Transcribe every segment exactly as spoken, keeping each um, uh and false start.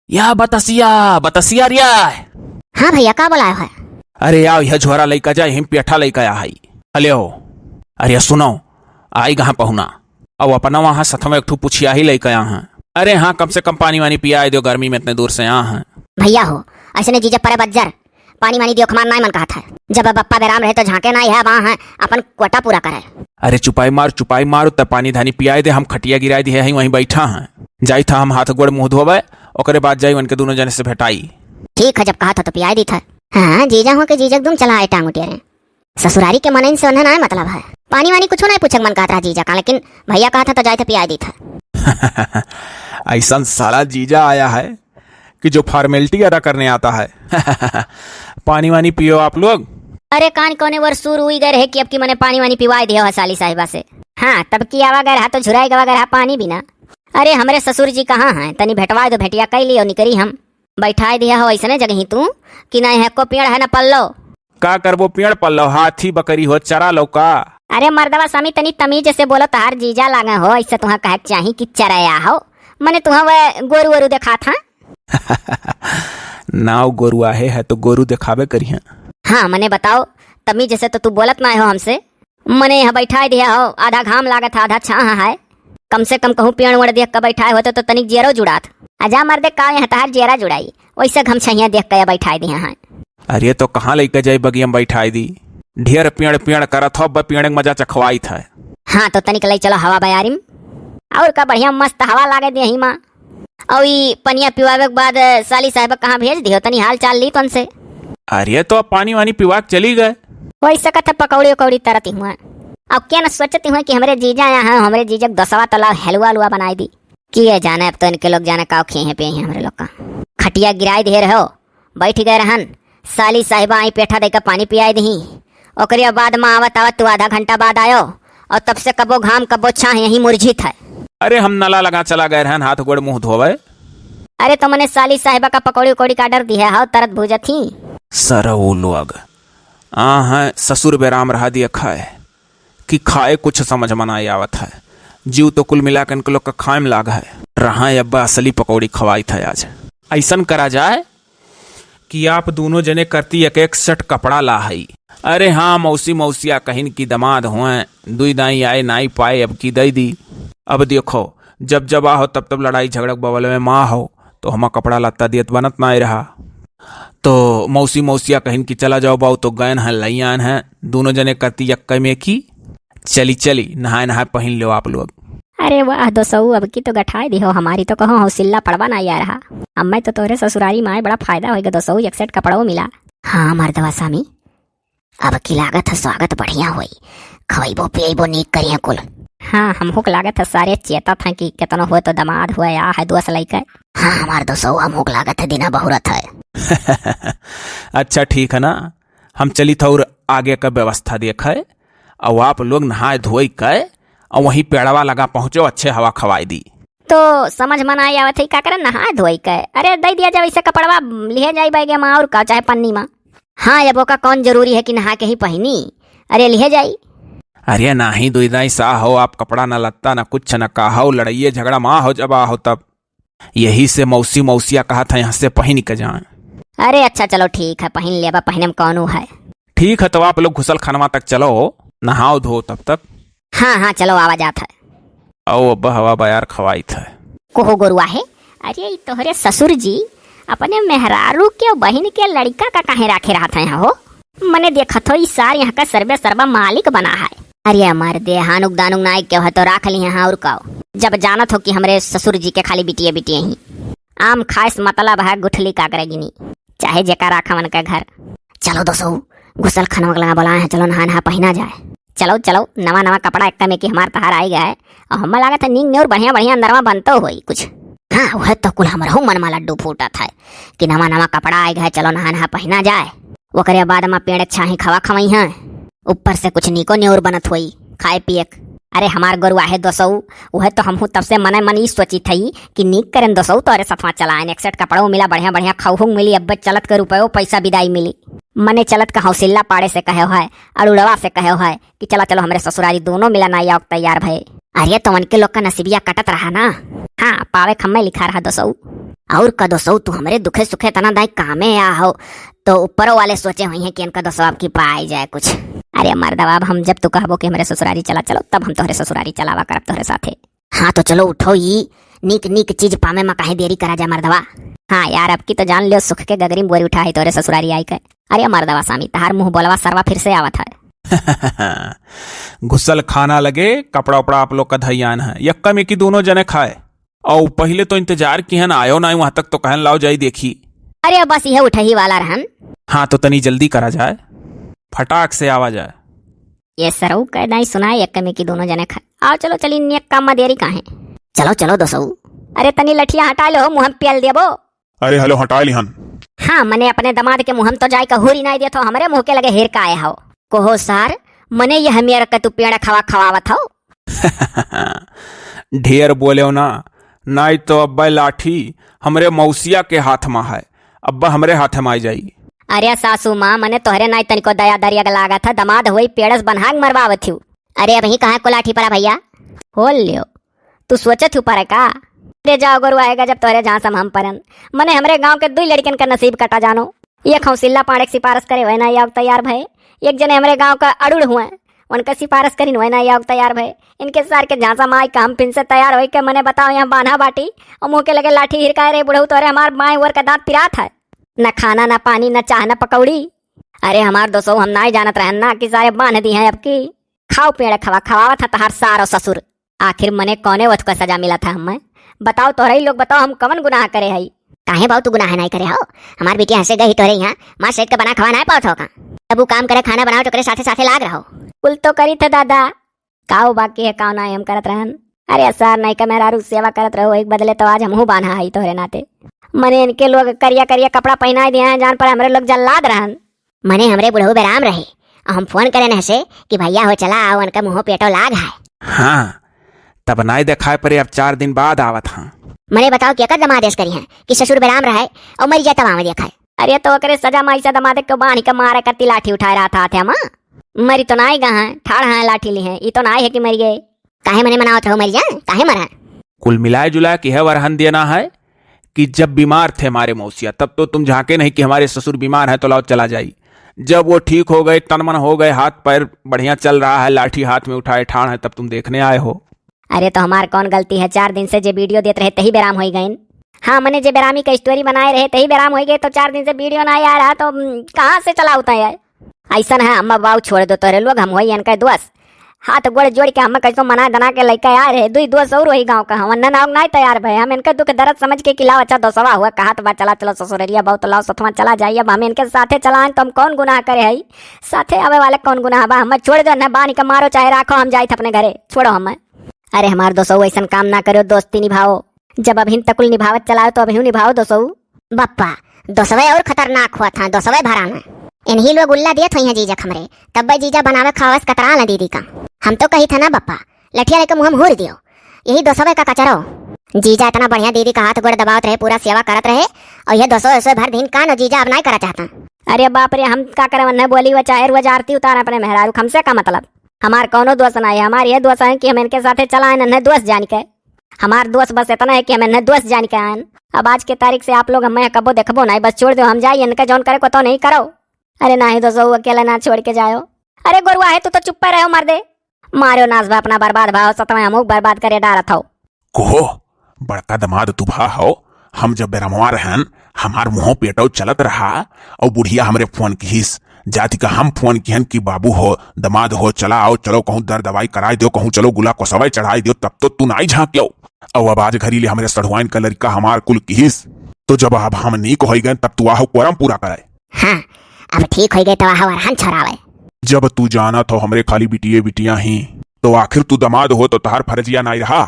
या बतसिया, बतसिया रिया। हाँ भइया, का बोलायो है? अरे आओ, यह झोरा लइका जाए, हम पेठा लइका आ हई। अले हो, अरे सुनो, आई गहाँ पहुना। अब अपना वहाँ सथवा एक ठू पुछिया ही लइका आ हैं। अरे हाँ, कम से कम पानी वानी पियाए दियो, गर्मी में इतने दूर से आ हैं। भइया हो, ऐसे नहीं जीजा परे बज्जर, पानी वानी दियो, हमार नाय मन कहत है। जब अब बप्पा बेराम रहे तो झांके नाय है, अब आ हैं अपन कोटा पूरा करे। अरे चुपाई मार, चुपाई मार, तब पानी धानी पियाए दे, हम खटिया गिराए दिए हैं, वहीं बैठा हैं। जाई था हम हाथ गोड़ मुँह धोवे, ओकरे बाद जाई उनके दोनों जने से भेटाई। ठीक है, जब कहा था तो पियाए दी था। हाँ, जीजा हो के जीजक दुम चला आए टांग उठिया रे। ससुरारी के मनइन से उन्हें ना मतलब है। पानी वानी कुछ नहीं पूछे के मन कहत रहा जीजा का, लेकिन भइया कहा था तो जाए थे पियाए दी था। ऐसा साला जीजा आया है कि जो फॉर्मेलिटी अदा करने आता है। पानी वानी पियो आप लोग। अरे कान कौने वर सूर उई गए रहे कि अब की मने पानी वानी पिवाए दियो है साली साहिबा से। हाँ, तब की आवा गए रहा तो झुराए गवा गए रहा पानी बिना। अरे हमरे ससुर जी कहाँ हैं, तनी भेटवाए दो, भेटिया कई लियो निकरी हम। बैठाए दिया हो ऐसने जगही तू कि ना है को पेड़ है ना पल्लो। का करबो पेड़ पल्लो, हाथी बकरी हो चरा लो का? अरे मर्दवा स्वामी, तनी तमीज से बोलो, तहार जीजा लागे हो, ऐसे तुहा कहे के चाही कि चरया हो, मने तुहा वह गोरू वोरू देखात हा। नाव गोरू आहे है तो गोरू देखाबे करिहा। हाँ, मने बताओ, तमीज से तो तू बोलत ना हो हमसे, मने यहाँ बैठाए दिया हो, आधा घाम लागत है, आधा छाह है। कम से कम कहूँ पेड़ वेड़ देख के बैठाए होते तो तनिक जियरो जुड़ात। आजा मर्दे, का यहाँ तहार जियरा जुड़ाई, वैसे घमछैया देख के बैठाए दिया हैं। अरे तो कहाँ लइके जाई, बगिया में बैठाए दी? ढेर पेड़ पेड़ करत हो, अब पेड़ के मजा चखवाइत है। हाँ तो तनिक लई चलो हवा बयारी में, और का बढ़िया मस्त हवा लागे दे ही माँ। और ई पनिया पिवावे के बाद साली साहब कहाँ भेज दियो, तनी हाल चाल ली तन से। अरे तो अब पानी वानी पिवा के चली गए। वही सकत है पकौड़ी उकौड़ी तरती हुआ। अब क्या न सोचती हुआ कि हमरे जीजा यहाँ हैं, हमरे जीजा के दोसवा तला हलवा अलवा बनाई दी। किए जाने, अब तो इनके लोग जाने का खिए हैं पिए हैं हमरे लोग का। खटिया गिराई दे रहो, बैठ गए रहन। साली साहिबा आई पेठा देके पानी पियाई दही। ओकरे बाद माँ आवत आवत तू आधा घंटा बाद आयो, और तब से कबो घाम कबो छाह यहीं मुरझित है। अरे हम नला लगा चला गए रहन हाथ गोड़ मुँह धोवे। अरे तो मने साली साहिबा का पकौड़ी उकौड़ी का order दिया है, तरत भूजत ही। सरऊ लोग, आ हैं ससुर बेराम रहा दिया खाए कि खाए कुछ समझ में ना आवत है। जीव तो कुल मिला के इनके लोग का खाए में लाग है। रहा अब्बा असली पकौड़ी खवाई था आज। ऐसन करा जाए कि आप दोनों जने करती एक एक सेट कपड़ा ला हई। अरे हाँ, मौसी मौसिया कहिन की दमाद हुए, दुई दाई आए नाई पाए, अब की दई दी। अब देखो, जब जब आहो तब तब लड़ाई झगड़क बबल में माँ हो, तो हमा कपड़ा लत्ता दियत बनत नाई रहा। तो मौसी मौसिया कहिन कि चला जाओ बाऊ, तो गयन है लइयान है, दोनों जने करती यक्के में की चली चली नहाए नहाए पहिन लो आप लोग। अरे वाह दोसऊ, अब की तो गठाए दिहो हमारी, तो कहो हौसिल्ला पड़वा ना आ रहा। अब मैं तो तोरे ससुरारी माए बड़ा फायदा होइगा दोसऊ, एक सेट कपड़ो मिला। हाँ मर्दवा स्वामी, अब की लागत है स्वागत बढ़िया होई, खवैबो पियैबो नीक करिया कुल। हाँ, हमहू के लागत है सारे चेतत हैं कि केतनो होए तो दमाद होए, आ है दोस लइके। हाँ हमार दोसऊ, हमहू के लागत है दिना बहुरत है। अच्छा ठीक है ना, हम चलित और आगे का व्यवस्था देखे, और आप लोग नहाए धोई के और वहीं पेड़वा लगा पहुँचो, अच्छे हवा खवाई दी। तो समझ में ना आवत है का करे नहाए धोई के। अरे दे दिया जाए वैसे कपड़वा, लिहे जाई बैगे में और का चाहे पन्नी में। हाँ, अब ओका कौन जरूरी है कि नहा के ही पहिनी? अरे लिहे जाई। अरे नाही दुई दाई सा हो, आप कपड़ा न लत्ता न कुछ न का हो, लड़ाइए झगड़ा माँ हो जब आ हो तब। यही से मौसी मौसिया कहा था यहाँ से पहिन के जाए। अरे अच्छा चलो ठीक है, पहिन लेबा, पहिने में कौनो है। ठीक है, तो आप लोग घुसल खनवा तक चलो, नहाओ धो तब तक। हाँ हाँ चलो, आवा जात है। आओ अब हवा बयार खवाइत है। कोहो गोरुआ है, अरे ई तोहरे ससुर जी अपने मेहरारू के बहिन के लड़का का काहे राखे रहत हैं हो? मने देखत हो ई सार यहाँ का सर्वे सर्वा मालिक बना है। अरे मर्दे, हानुक दानुक नाई के है तो राख ली यहाँ और का। जब जानत हो कि हमरे ससुर जी के खाली बिटिये बिटिये ही आम खाए से मतलब है गुठली काकरे गिनी, चाहे जेका राखा मन के घर। चलो दोसऊ, गुसल खनवा के लगा बोलाए हैं, चलो नहा नहा पहिना जाए। चलो चलो, नवा नवा कपड़ा एक्का में कि हमार तहार आई गया है, और हमें लागत है नीक नेउर बढ़िया बढ़िया अंदरवा बनतो होई कुछ। हाँ, वह तो कुल हमरहू मन में लड्डू फूटत है कि नवा नवा कपड़ा आई गया है, चलो नहा नहा पहिना जाए। ओकरे बाद में पेड़ छाही खवा खवई हैं, ऊपर से कुछ नीको नेउर बनत होई खाए पिए के। अरे हमार गोरुआ है दोसऊ, वह तो हमहू तब से मने मन ई सोचित हई कि नीक करें दोसऊ तोरे सथवा चलाएन, एक सेट कपड़ो मिला बढ़िया बढ़िया, खौहुक मिली, अब्बे चलत के रुपयो पैसा विदाई मिली। मने चलत का हौसिल्ला पाड़े से कहे है, अड़ुड़वा से कहे है कि चला चलो हमरे ससुरारी, दोनों मिला नाई आओ तैयार भए। अरे तो उनके लोग का नसीबिया कटत रहा ना। हाँ, पावे खम्मे लिखा रहा दोसऊ। और का दोसऊ, तू हमरे दुखे सुखे तना दाई कामे आ हो, तो ऊपरो वाले सोचे होइहैं कि इनका दोसवा अब की पाई जाए कुछ। अरे मर्दवा, अब हम जब तू कहबो कि हमरे ससुरारी चला चलो, तब हम तोहरे ससुरारी चलावा करब तोहरे साथे। हाँ तो चलो उठो, ई नीक नीक चीज पामे मा काहे देरी करा जा मर्दवा। हाँ यार, अब की तो जान लियो सुख के गगरी में बोरी उठा है तोहरे ससुरारी आई के। अरे मर्दवा सामी, तहार मुंह बोलवा सरवा फिर से आवत है। घुसल खाना लगे, कपड़ा उपड़ा आप लोग का धैयान है, यक्का में की दोनों जने खाए। और पहिले तो इंतजार किहन, आयो नाई वहां तक, तो कहन लाओ जाई देखी। अरे बस यह उठही वाला रहन। हाँ तो तनी जल्दी करा जाए, फटाक से आवा जाए। ये सरऊ कह दाई सुनाए, यक्का में की दोनों जने खाए। आओ चलो चली, नियक काम मा देरी काहे? चलो चलो दोसऊ। अरे तनी लठिया हटा लो, मुंह में पेल देबो। अरे हेलो, हटा लिहन। हाँ, मने अपने दमाद के मुँह में तो जाए का हुरी नाई देत हो, हमरे मुँह के लगे हेर का आए हो। कहो सार, मने यह मेर के तू पेड़ खवा खवावत हो। ढेर बोलेव ना, नाई तो अब्बे लाठी हमरे मौसिया के हाथ मा है, अब्बे हमरे हाथ मा आई जाई। अरे सासू माँ, मने तोहरे नाई तनिको दया दरिया के लागत है, दमाद होई पेड़स बन्हाग मरवावत हूँ। अरे अबही कहाँ को लाठी परा भैया? हो लियो, तू सोचत हूँ परे का? अरे जाओ गोरुआ, आएगा जब तोहरे झांसा मा हम परन। मने हमरे गाँव के दुई लड़कन का नसीब कटा जानो। एक हौसिल्ला पाड़े के सिफारिश करे वह ना आवे तैयार भए। एक जने हमरे गाँव का अड़ुड़ हुए, उनका सिफारिश करिन वह ना आवे तैयार भए। इनके सार के झांसा मा आई का हम फिन से तैयार होई के मने बताओ यहाँ बान्हा बाटी और मुँह के लगे लाठी हिरकाए रहे बुढ़ऊ, तोहरे हमार बाएं ओर का दांत पिरात है। न खाना, न पानी, न चाह, न पकौड़ी। अरे हमार दोसऊ, हम नाई जानत रहन ना कि सारे बान्ह दी हैं अब की। खाओ पेड़ खवा, खवावत है तहार सार और ससुर। आखिर मने कौने वथ का सजा मिला था हमें? बताओ तोहरे ही लोग बताओ, हम कवन गुनाह करे हई? काहे बाऊ तू गुनाह नाई करे हो? हमार बिटिया हंसे गई तोहरे यहाँ, मार सेठ के बना खवा नाई पावत हो का? तब उ काम करे, खाना बनाओ, तो ओकरे साथे साथे लाग रहो। कुल तो करी थे दादा, काऊ बाकी है काऊ नाई हम करत रहन। अरे सार नाई का मेहरारू सेवा करत रहो, एक बदले तो आज हमहू बान्हा हई तोहरे नाते। मने इनके लोग करिया करिया कपड़ा पहनाए दिया है, जान पर हमरे लोग जल्लाद रहन। मने हमरे बुढ़ऊ बेराम रहे, और हम फोन करे न से कि भैया हो चला आओ, उनका मुँहो पेटो लाग है। हाँ, तब नाई देखाए परे, अब चार दिन बाद आवत हाँ। मने बताओ कि एकर दमाद ऐस करी हैं कि ससुर बेराम रहे और मर जाए तब आवे देखाए। अरे तो ओकरे सजा मा ऐसा दमाद के बांध के मारे करती लाठी उठाए रहा था थे माँ। मरी तो नाई गा हैं, ठाड़ हैं लाठी ली हैं, ई तो नाई है कि मर गए। काहे मने मनावत रहो मर जाए, काहे मरा? कुल मिलाए जुलाए के यह वरहन देना है कि जब बीमार थे हमारे मौसिया, तब तो तुम झांके नहीं कि हमारे ससुर बीमार हैं, तो लाओ चला जाई। जब वो ठीक हो गए, तन मन हो गए, हाथ पैर बढ़िया चल रहा है, लाठी हाथ में उठाए ठाड़ है, तब तुम देखने आए हो। अरे तो हमार कौन गलती है, चार दिन से जे वीडियो देत रहे तही बेराम होई गइन। हाँ, मने जे बेरामी का स्टोरी बनाए रहे तही बेराम होई गए, तो चार दिन से वीडियो ना आ रहा तो, हम्म, कहाँ से चला होता है? ऐसन है अम्मा बाऊ, छोड़ दो तोरे लोग, हम होई इनका दोस्त। हाथ गोड़ जोड़ के हम कैसो मना दना के लइका आए रहे, दुई दोस्त और वही गाँव का हवन, ना नाव नाई तैयार भए। हम इनका दुख दर्द समझ के कि लाओ अच्छा दोसवा हुआ, कहत बा चला चलो ससुररिया बहुत लाओ सथवा चला जाई। अब हम इनके साथे चलाएं तो हम कौन गुनाह करे हई? साथे आवे वाले कौन गुनाह बा? हमें छोड़ दो, न बांध के मारो चाहे राखो, हम जाइत अपने घरे, छोड़ो हमें। अरे हमार दोसऊ, ऐसन काम ना करो, दोस्ती निभाओ। जब अभिन तकुल निभावत चलाओ तो अभिहू निभाओ दोसऊ। बप्पा, दोसवे और खतरनाक हुआ था, दोसवे भरा में। इन्हीं लोग उल्ला देत हुई हैं जीजा खमरे, तब भाई जीजा बनावे खावे से कतरा न दीदी का। हम तो कही था ना बप्पा, लठिया लेके मुँह में हूर दियो, यही दोसवे का कचरो। जीजा इतना बढ़िया दीदी का हाथ गोड़ दबावत रहे, पूरा सेवा करत रहे, और ये दोसवे उसवे भर दिन कान और जीजा अब नाई करा चाहता। अरे बाप रे, हम का करे, उन्हें बोली वो चाहे रोज आरती उतार अपने मेहरारू, हमसे का मतलब? हमार कौनो दोष ना है, हमार ये दोष है कि हम इनके साथे चला आएन, इन्हें दोस्त जान के। हमार दोष बस इतना है कि हम इन्हें दोस्त जान के आएन। अब आज के तारीख से आप लोग हमें कबो देखबो नहीं, बस छोड़ दो, हम जाई, इनका जौन करे को तो नहीं करो। अरे नहीं दोस्तों, वो अकेले ना छोड़ के जाओ। अरे गोरुआ है, तू तो चुप्पे रहो मर्दे। मारो नास बा अपना बर्बाद भाव, सतवा हमहू बर्बाद करे डारत हो। कोहो, बड़का दमाद तू भा हो, हम जब बेरमवा रहन, हमार मुँहो पेटो चलत रहा, और बुढ़िया हमरे फोन किहिस, जाति का हम फोन किहन कि बाबू हो, दमाद हो, चला आओ, चलो कहूँ दर दवाई कराए दो, कहूँ चलो गुला कोसवाई चढ़ाए दो, तब तो तू नाई झाँक्यो। और अब आज घरी ले हमरे सढ़ुआइन का लड़का हमार कुल किहिस, तो जब अब हम नीक होई गए, तब तू आहो कोरम पूरा कराए। हाँ, अब ठीक होई गए, तो आहो अरहन छोड़ावे। जब तू जानत हो हमरे खाली बिटिये बिटिया ही, तो आखिर तू दमाद हो, तो तहार फर्जिया नाई रहा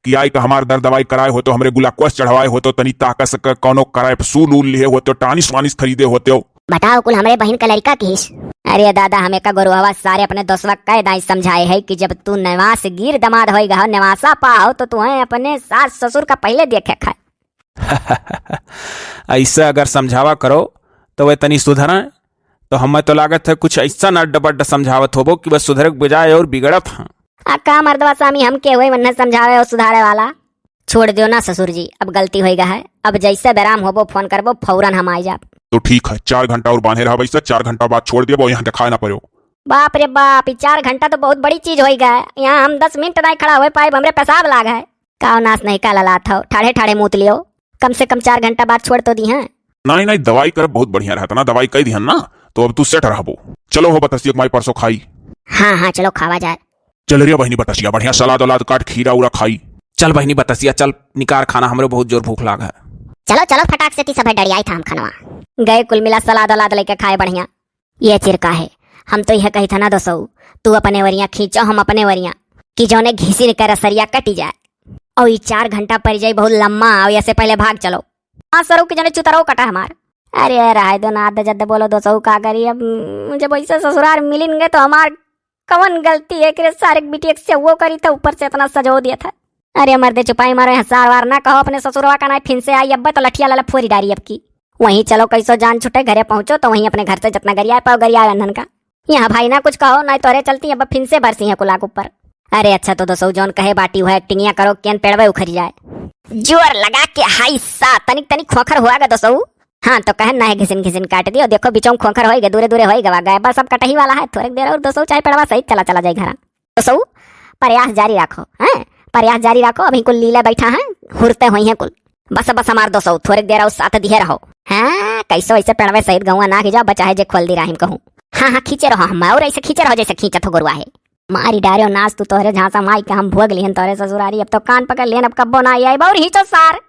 कि आई का हमार दर दवाई कराए हो, तो हमरे गुला कोस चढ़वाए हो, तो तनी ताकस का कौनो कराए सूल उल लिए हो, तो टानिस वानिस खरीदे होते हो। बताओ, कुल हमरे बहिन का लड़का किहिस। अरे दादा, हमें का गोरुहवा सारे अपने दोस्तवा कह दाई समझाए है कि जब तू नवास गिर दमाद होई गहो, नवासा पा हो, तो तुम्हें अपने सास ससुर का पहले देखे खाए। ऐसा अगर समझावा करो, तो वे तनी सुधरें, तो हमें तो लागत है कुछ ऐसा अड्ड बड्ड समझावत होबो कि बस सुधरे के बजाय और बिगड़त हैं। आ का मर्दवा स्वामी, हम के हुए उन्हें समझावे और सुधारे वाला? छोड़ दियो ना ससुर जी, अब गलती होइगा है। अब जैसे बेराम होबो, फोन करबो, फौरन हम आइ जाब। तो ठीक है, चार घंटा और बांधे रहब ऐसे, चार घंटा बाद छोड़ देबो, यहाँ देखाए ना पड़ो। बाप रे बाप, ई चार घंटा तो बहुत बड़ी चीज होइगा है। यहाँ हम दस मिनट नाहीं खड़ा होइ पाइब, हमरे पेशाब लाग है। काव नास नहीं का ललात हो, ठाढ़े ठाढ़े मूत लियो। कम से कम चार घंटा बाद छोड़ तो दिहें। नहीं, नहीं, दवाई करब बहुत बढ़िया रहत ना, दवाई कइ दिहन ना, तो अब तू सेट रहबो। चलो हो बतसिया के माई परसों खाई। हाँ, हाँ, चलो खावा जाए। चल रे बहिनी बतसिया, बढ़िया सलाद उलाद काट, खीरा उरा खाई। चल बहिनी बतसिया, चल निकार खाना, हमरो बहुत जोर भूख लाग है। चलो, चलो फटाक से ती सभे डरियाई था हम खनवा। गए कुल मिला सलाद उलाद लेके खाए बढ़िया। ये चिरका है, हम तो यह कही था ना दोसऊ, तू अपने वरिया खींचो, हम अपने वरिया, कि जौने घिसिर के रसरिया कटी जाए। और ई चार घंटा पड़ जाई बहुत लम्बा, और ऐसे पहले भाग चलो। हाँ सरऊ के जने चुतरो कटा हमार। अरे रहाय दो ना, अद्द जद्द बोलो दोसऊ, का करी अब, जब ऐसे ससुरार मिलिन गए तो हमार कवन गलती है? एकरे सारे बिटिया से वो करी था, ऊपर से इतना सजो दिया था। अरे मर्दे चुपाई मारो, यहाँ सार वार ना कहो अपने ससुरवा का, ना फिन से आई अब्बा तो लठिया लाला फोरी डारी अब की। वहीं चलो कैसो जान छुटे, घरे पहुँचो तो वहीं अपने घर से जितना गरिया पाओ गरिया अन्हन का। यहाँ भाई ना कुछ कहो, ना तोरे चलती अब फिन से बरसी है कुलाक ऊपर। अरे अच्छा तो दोसऊ जौन कहे बाटी हुआ एक्टिंगिया करो, केन पेड़वे उखरी जाए। जोर लगा के हाई सा, तनिक तनिक खोखर हुआ गा दोसऊ। हाँ तो कहन ना है घिसिन घिसिन काट दियो, देखो बिचौं खोखर होई गे, दूरे दूरे होई गवा गए, बस अब कटही वाला है, थोड़े देर और दोसऊ चाहे पेड़वा सहित चला चला जाए घरा। दोसऊ प्रयास जारी राखो, हैं, प्रयास जारी राखो, अभी कुल लीले बैठा है, हुरते होई हैं कुल। बस बस हमार दोसऊ थोड़े देर और साथ दिहे रहो। हाँ कैसो ऐसे पेड़वे सहित गौआ ना खींचा, बचा है जे खोल दी राहिम कहूँ। हाँ हाँ खींचे रहो हम और ऐसे खींचे रहो जैसे खींचत हो गोरुआ है। मारी डारे नास तू तोहरे झांसा माई के हम भोग लिहन तोहरे ससुरारी, अब तो कान पकड़ लिहन, अब कब्बो ना आई आइब और खींचो सार।